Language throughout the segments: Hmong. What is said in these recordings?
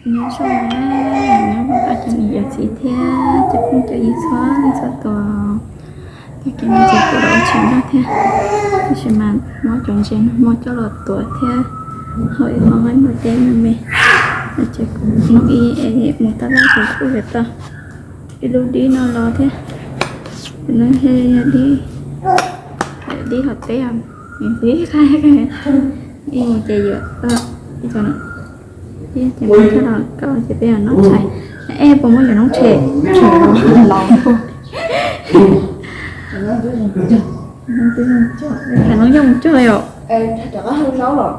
Nyob zoo na, nyob zoo cov niam cov txiv thiab cov phooj cov ywg txhua leej txhua tus. Tag kis no ces kuv los ua tshais noj thiab, tab sis mas muab cov ntses no muab coj los tuav thiab hau ib qho nqaij npua teb me me. Ces hnub ib mus tab laj ces kuj yuav tau ib lub dib no los thiab. Tus no yog dib, dib hauv teb os, dib qab ib mus ces yuav tau ib co no. Ces muab coj los kaus ces peb yuav noj tshais. Es puas muaj cov noob tshem? Tshem los. Noob yog mus cog yom? Rov qab hau zaub los?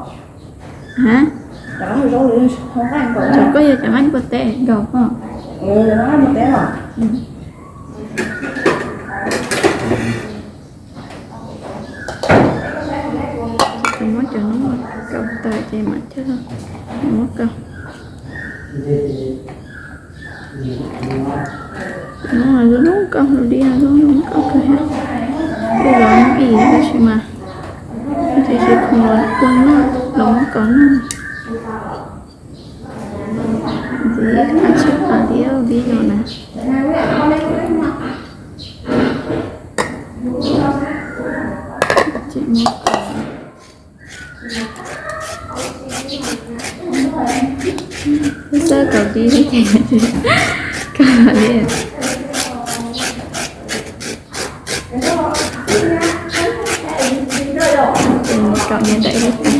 Ha? Rov qab hau zaub los? Koj yog cov nqaij npua teb nkaus koj. Ces muab cov noob kaus tawm ces mam coj los muab kaus. Noob zoo zoo nkauj, lub dib no zoo zoo nkauj kawg thiab. Kuj los ib tab sis mas tsis tsis khoom los ua noj los muab kaus noj. Ntxiv qab tshaj qab dib dib no na. Ces muab kaus. Xab kaus dib li ces kaus li. Kaus nyob ntawm ib lub tag.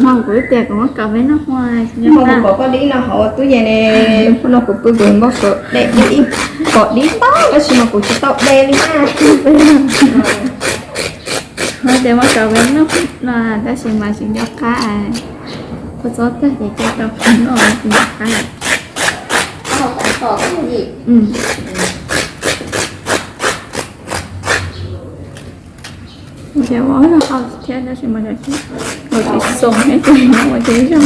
Hmo kuv twb tias kuv muab kaus peb noj hmo. Hmo kuv pom koj dib no hauv tub yees ne, hmo no kuv pw kuv npau suav de dib, pom dib ntau tab sis mas kuv tsis tau de li na. Hais tias muab kaus peb noj no tab sis mas tsis nco qab. Kua txob tag ces coj rau peb noj tsis nco qab. Ua cas ua zoo hau thiab tab sis mas ua tsis xoo thiab ces ua tsis zoo.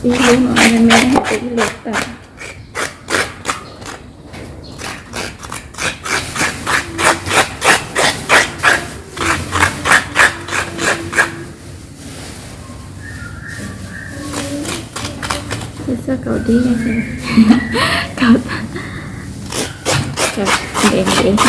Ib lub no me me, ib lub tawm. Txoj kaus dib no ces kaus ntev ntev thiab.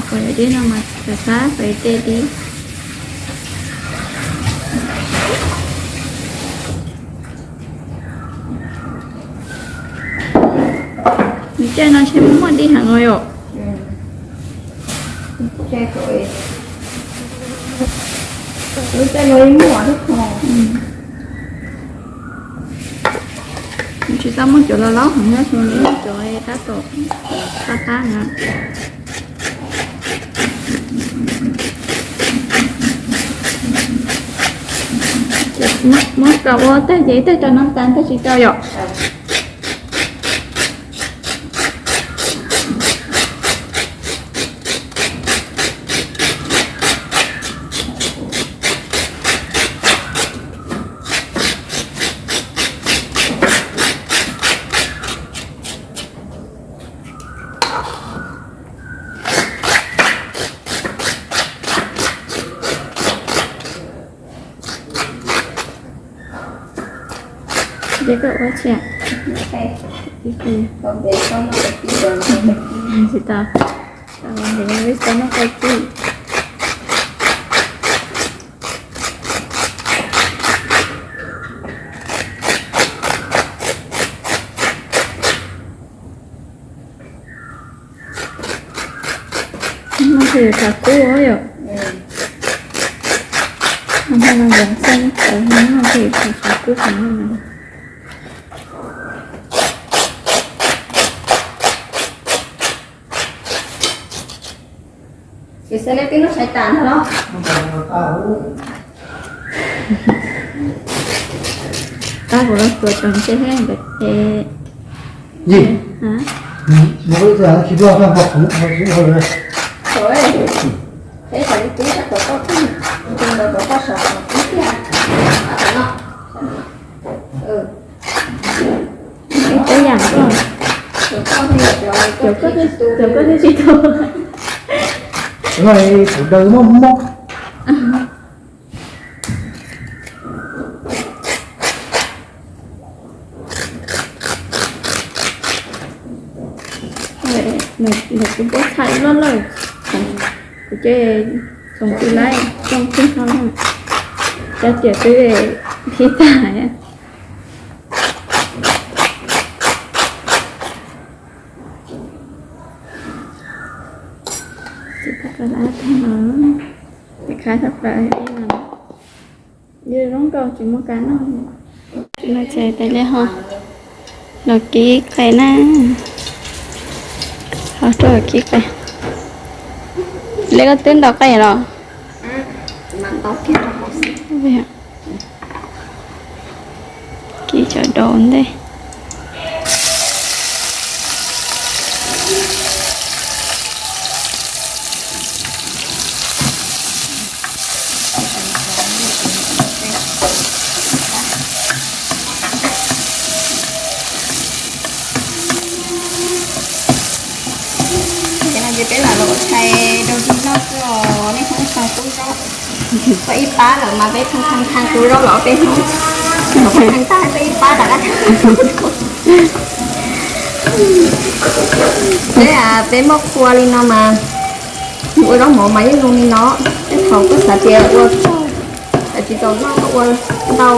Pom dib no mas rov qab pom tej dib. Nws caij no ntshe muaj dib heev os yom. Nws tsis tau muaj cov laus laus heev, tab sis muaj cov tab tom qab qab na. Muab kaus ua tag ces ib tag rau no tas tab sis tau yom. Ces koj ua tsi? Tsis tau, tau ntev peb tau noj qab tsij. No ces tshav kub yom. Hnub no yog xaj tawv no ces tshav kub heev no. Ces xav nej twb noj sai tas no los? Tab kuv los tuav tau ntsej thiab nkawd ces. Yij, muaj ib tug tsis tuaj noj pom kuv, peb sawv li tib sab tom koj, tus ntawd tom koj sawv tom ib tiag. Ib yam koj, cov koj thiaj tsis tu. Kuv daws mob mob. Lawv kuv pub txhais loj lawm, kuv ces txhoov twg laib coj twg no, cov tiam twb thib tag. Tsis tau plaws lawm, tsis khab tau plaws. Yog zoo nkauj tsis muaj kab noj. No ces tais liaj ho los kib qe na, ho rau kib qe. Liaj koj twb ntaus qe los? Kib cov daus ntej. Ces no ces peb lam los ua tshais rau dig noj xwb os, nej Hmoob txhob kub zaub. Peb ib pab lawm mas peb pheej pheej pheej kub zaub los peb Hmoob, pheej tag peb ib pab rov qab. Peb, peb muaj qhua li no mas ua zaub mov mas yeej zoo li no. Tej thaum koj xav tias ua tsaug, tsis txaus noj koj ua ntau,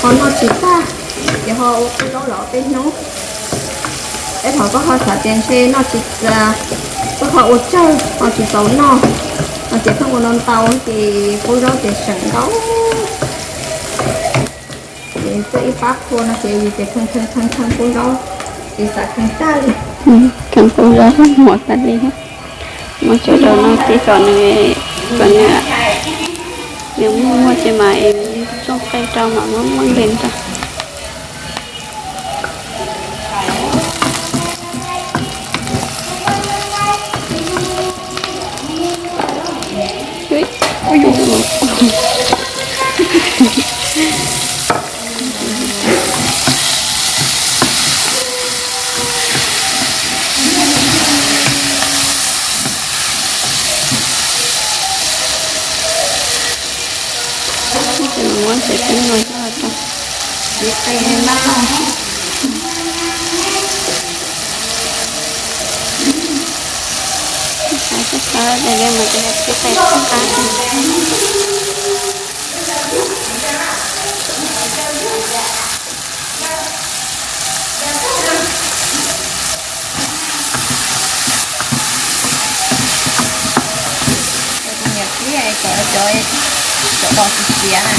ho noj tsis tag, ces ho ua kub zaub los peb hnub. Tej thaum koj ho xav tias ntshe noj tsis, koj ho ua tsawg ho tsis txaus noj, no ces pheej ua ntau ntau ces kub zaub ces seem ntau. Ces tuaj ib pab qhua no ces yus ces kheej kheej kheej kheej kub zaub, ces xav kheej tag li. Kheej kub zaub mov tas li. Muab cov daus no kib kom nws, kom nws, nws muag muag ces mas es tsooj qe rau mas muab muab ntes rau. Ces muab ntses peb no coj los rau. Qab qab daim liaj mas ces qab qab. Cov, cov, cov dos txias txias na.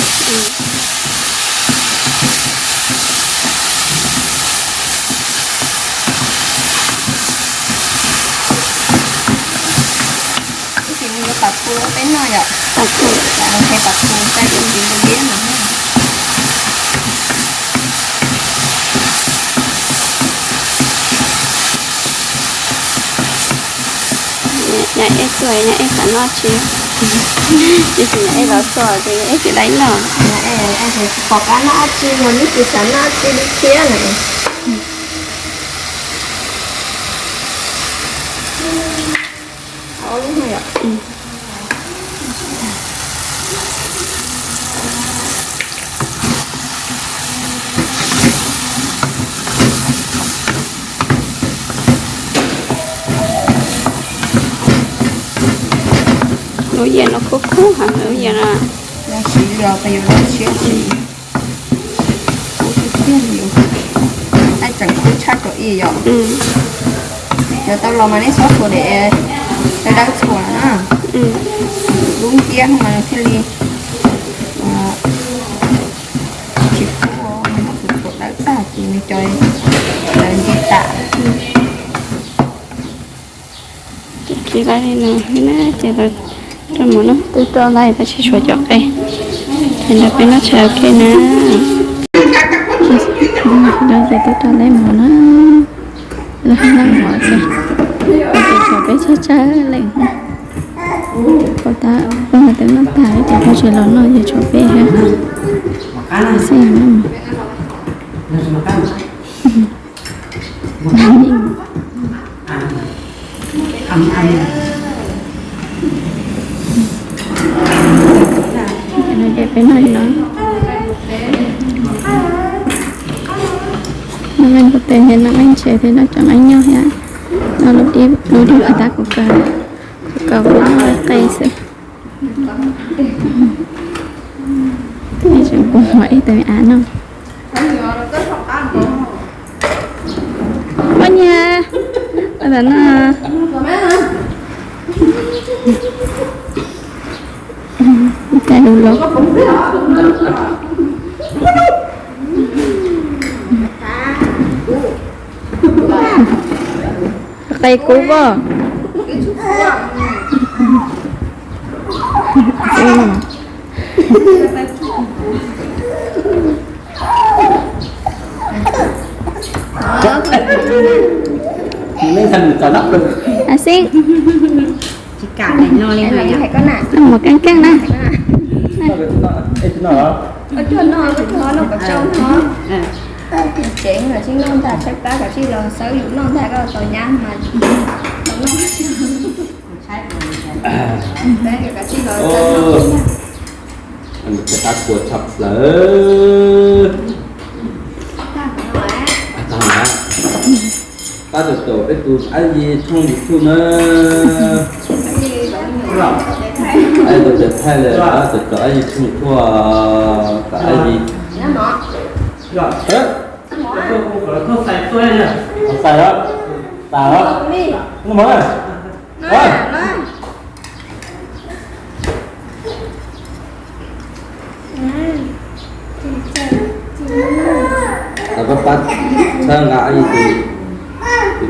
Ib chim nws yuav pam phu rau peb noj yom. Pam phu, pam phu, pam phu, pam phu, pam phu. Nyab Ej tuaj, nyab Ej xav noj tsis, ib chim nyab Ej los txog ces nyab Ej tsis dai noj. Pom qab noj dab tsi los nws tsis xav noj dab tsi li thiab na. Lub yias no khub khub heev lub yias no. Siv los pas yuav siab li. Kub tiag tiag li. Aj tseem kub tshaj cov ib yom. Cov tau los mas nej xob txhuam de, dawb dawb txhuam na. Dub nciab mas nws thiaj li tsis kub, muab txhuam txhuam dawb tag ces nws cov lawv nti tas. Ces kiv laij li no xwb na ces lawv rau mov no twb rau laij tab sis tshuav cov qe. Ces nrog peb noj tshais ua ke na. Lawv ces twb rau laij mov na. Lawv noj mov ces, ces tshuav peb tsawg tsawg leej. Pab tab pab twb noj tag ces pab tsis los noj ces tshuav peb thiab. Xij noj mov. Ces peb noj li no. Noj meej ko tes thiab noj meej tshais thiab noj cov meej nyuj thiab. Noj lub dib pab tab kuv kaw, kuv kaw kuv noj qe xwb. Ib tseem kuv muab ib tug me ab noj. Ua nyab, ua ntawm no. Ib tag lus los. Qe kub os. Xib, mus keej keej na. Tsev los sib noj ntag, tshaib plab, koj sib los xawb yus noj ntag, koj tau nyab mas. Tab kuv tshaj plaws. Pab tau caum peb tus Aib Yis tshooj YouTube na. Aib Yis thaij li, caum Aib Yis tshooj YouTube, caum Aib Yis. Xais os, tas os, noj mov na. Tau koj pab txhawb nqa Aib Yis tus,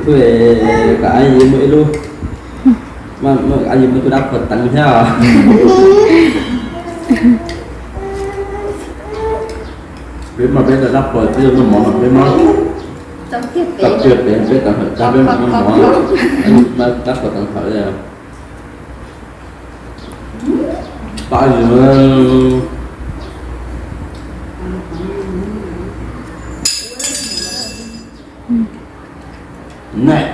tus YouTube, kom Aib Yis muaj ib lub, Aib Yis muaj ib tug dab qhuas teev thiab os. Peb mas peb cov dab qhuas twb yog noj mov mas peb muab tau kiag pem, peb tau hawm tag peb mam noj mov, dab qhuas teev hawm li. Pab yus. Nws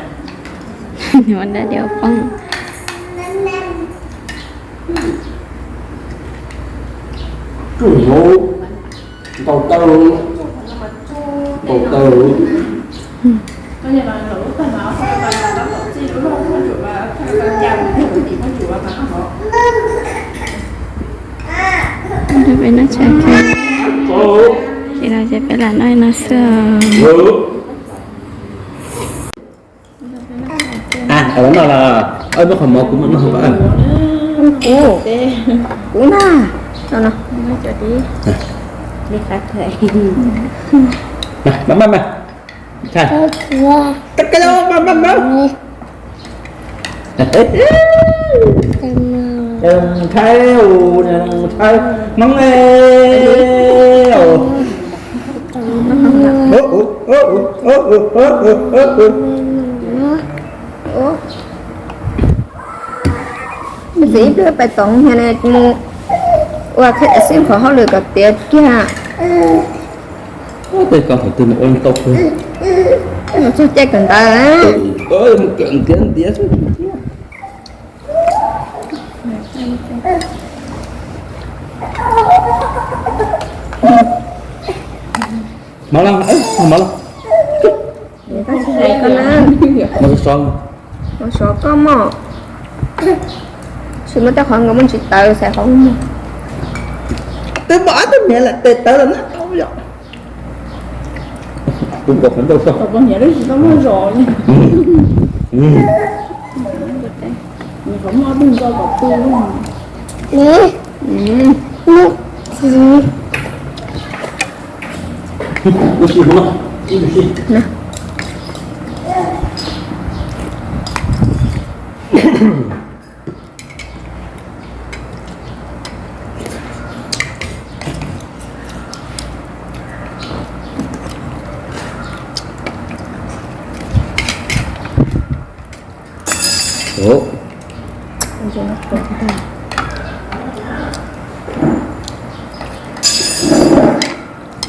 ua dab diau poob. Tsuj hnyuv, ntaus taw, ntaus taw. Peb noj tshais, ces no ces peb lam noj no xwb. Kuv noj los, muab qhov mov kuv mam noj. Kuv, kuv na, no no, li qab kawg. Mas mas mas, mas mas mas. Ntshai, ntshai, Hmoob e. Txiv ib pliag pais toov mus ua xib qhov hauj lwm kom tiav kiag. Tej ko thaum twg mus ua tau kawg. Mus txog caij kawm ntawv, mus kawm ntiav ntiav xwb. Mov los, mov los. Mov sov, mov sov koj mog. Tsis muaj tej qhov nkawd muaj ntsis tawv xaiv qhov muag. Twb pom ob tug niam lawm tes tawv los na. Tus pom qhov ncauj tod. Pom niam lub tsis tau muaj zos li. Qhov muaj ob tug ncauj kom tu.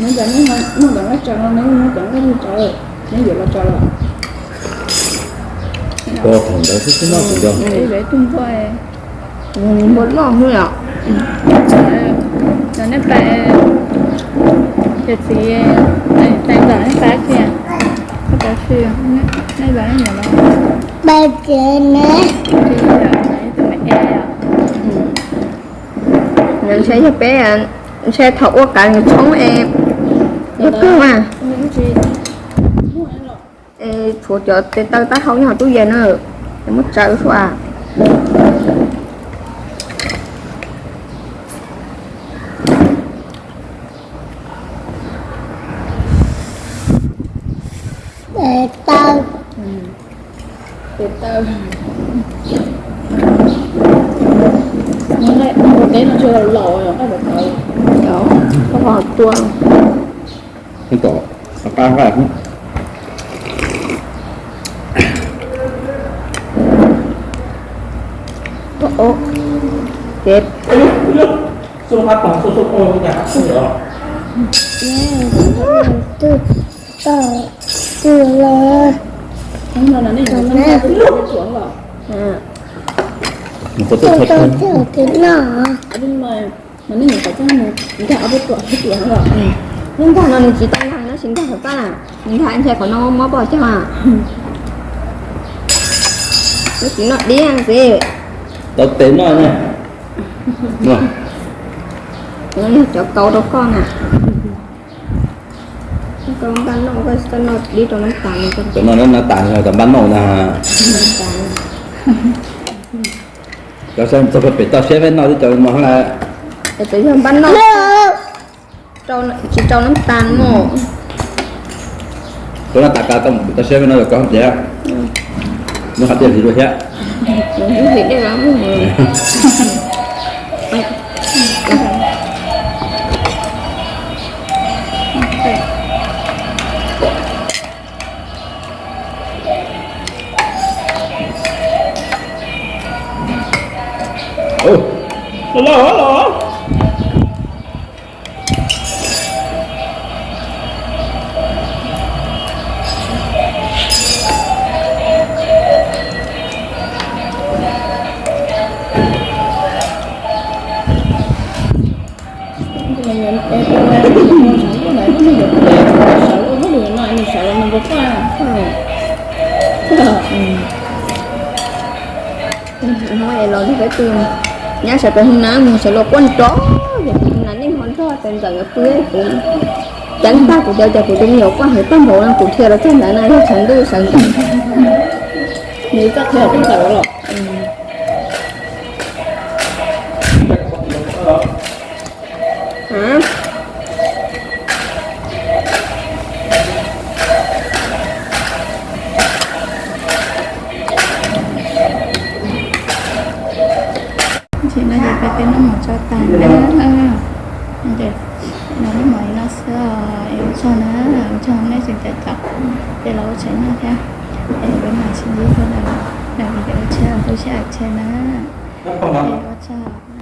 Neb cov neb muaj cov nqaij tsaws no, neb muaj cov nqaij tsaws, neb yuav los tsaws los. Ua thaum ntawd xwb xwb no kuv yog. Ib tus npua, npua loj xwb yom. Cov neb pais, cov txiv, tais ntxawm neb pais kiag, neb pais kiag na. Tus me es, ntshe yog peb, ntshe thaum ua qab nws tshoob es yog kawg mas. Es tshuav cov tes taw tab hau nyob hauv tub yees na, es muab tsaws sua. Tes taw. Tes taw. Nqaij ua teb no tsis laus, nqaij ua teb, koj tua. Tom qab nqaij. Tes. Tus no, no nej nyuam qhuav txog mus nkag ob peb tuam peb tuam no los. Lub nkag no nws tsis tau nkag, nws tsis nkag qhov paj, nws nkag ntshai qhov no mob poj cog. Lub tsis noj dib xwb. Tau tes noj na. Cov kaus rau koj na. Koj npaj noj, koj tsis tau noj dib rau nab tas. Cov no nab tas, cov npaj noj na. Cov txog pem toj siab peb noj twb cov mos lawm. Cov yog npaj noj, tsis rau nab tas mog. Koj noj tas kas tau pem toj siab peb noj, yog koj tias muab hais tias hliv dua thiab. Los peb tus nyab sawv pem hu na mus sawv los quaj nrov, yog tus nas nej ho nrog tes ntxawm yuav pw, kuv ceeb tag kuv cov, cov kuv tus me nyuam quaj heev tag npaum no kuv dhia los txog ntawd na yog tshav ntuj sawv ntxawm. Nws txoj qhia tus ntxawm los. Tam sim no ces peb peb noj mov tso tas na. Noj mov li no xwb os, es ua tsaug na, ua tsaug nej tseem caum caum peb los ua tshais noj thiab. Es peb mam sib ntsib dua lwm video tshiab, lwm sij hawm tshiab na. Es ua tsaug.